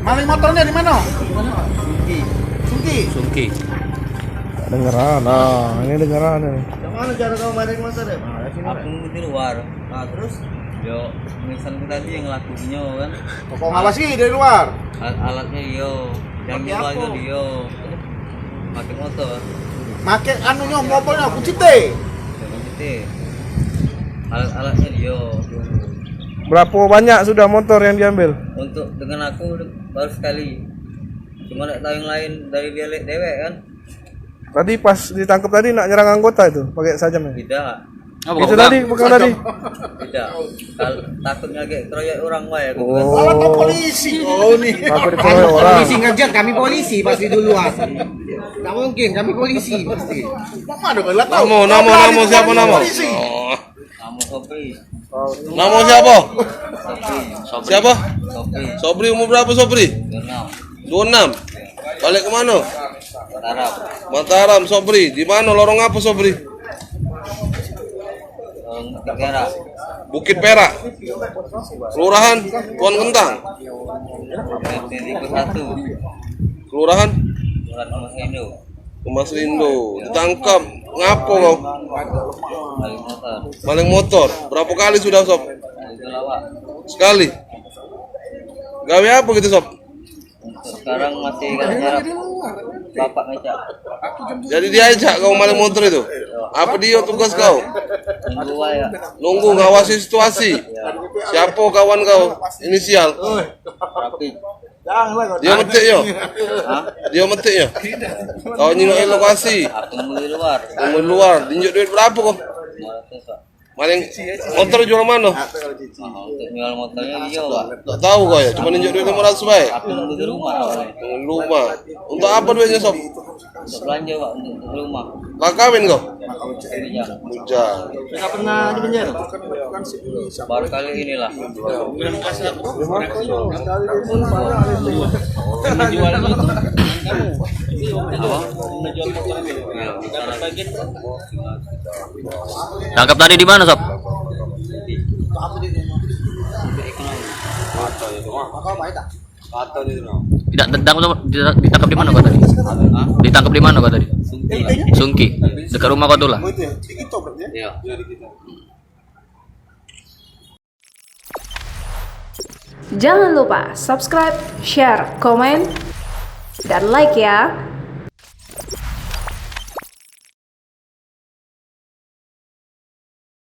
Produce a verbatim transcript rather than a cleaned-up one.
Maling motornya di mana? Sungki. Sungki. Sungki. Dengeran, nah, ini dengeran ini. Yang mana cara kau maling motor ya? Nah, sini. Aku di luar. Nah, terus? Yo, misal kita tadi yang ngelakuinnya kan. Kok ngawasi dari luar? Al- alatnya yo, yang jual itu dia. Pakai motor. Pakai anunya, motornya, kunci T. Kunci T. Alat-alatnya dia. Berapa banyak sudah motor yang diambil? Untuk dengan aku baru sekali. Cuma nak tahu yang lain dari dia dewek kan. Tadi pas ditangkap tadi nak nyerang anggota itu pakai sajam ya? Tidak. Apa itu kau tadi, pegang? Bukan tadi. Tidak. Kal- takutnya kayak keroyok orang wae aku. Oh. Alah, kau polisi kau ni. Takut dikeroyok orang. Polisi ngejar, kami polisi pasti duluan. Tak mungkin, kami polisi pasti. Nama ada kau lah tahu. Nama, nama, nama siapa nama? Polisi. Oh. Nama Sobri. Nama siapa? Sobri. Siapa? Sobri. Sobri, umur berapa Sobri? Dua enam. Dua enam. Balik ke mana? Mataram. Mataram, Sobri. Di mana? Lorong apa, Sobri? Lorong Bukit Perak. Bukit Perak. Kelurahan Tuan Kentang. R T tiga satu. Kelurahan? Kelurahan Mas Indo. Mas Lindo, ditangkap. Ngapo kau? Maling motor. Maling motor. Berapa kali sudah, Sob? Itu lawak. Sekali. Gawe apa gitu, Sob? Sekarang masih ngarep bapak ngecak. Jadi diajak kau maling motor itu? Apa dia tugas kau? Nunggu wae ya. Nunggu, ngawasi situasi. Ya. Siapa kawan kau? Inisial. Rapi. Dia metik yo. Hah? Dia metik yo. Kau nyingok lokasi. Aku nunggu di luar. Nunggu di luar. Dinjuk duit berapa kau? Lima ratus, Pak. Maling motor jual mano? Nah, untuk jual motornya dia, Pak. Tak tahu kau ya, cuma ninjuk duit lima ratus bae. Aku nunggu di rumah awalnya. Nunggu di rumah. Untuk apa duitnya, Sob? Untuk belanja, Pak, untuk, untuk rumah. Lah kawin kau? Bujang. Bujang. Sudah pernah di penjara? Baru kali inilah. Apa? Tangkap tadi di mana, Sob? Tidak, tentang tu, dita-, ditangkap di mana kau tadi? Hah? Ditangkap di mana kau tadi? Sungki. Sungki. Dekat rumah kau tu lah. Iya. Jangan lupa subscribe, share, komen, dan like ya.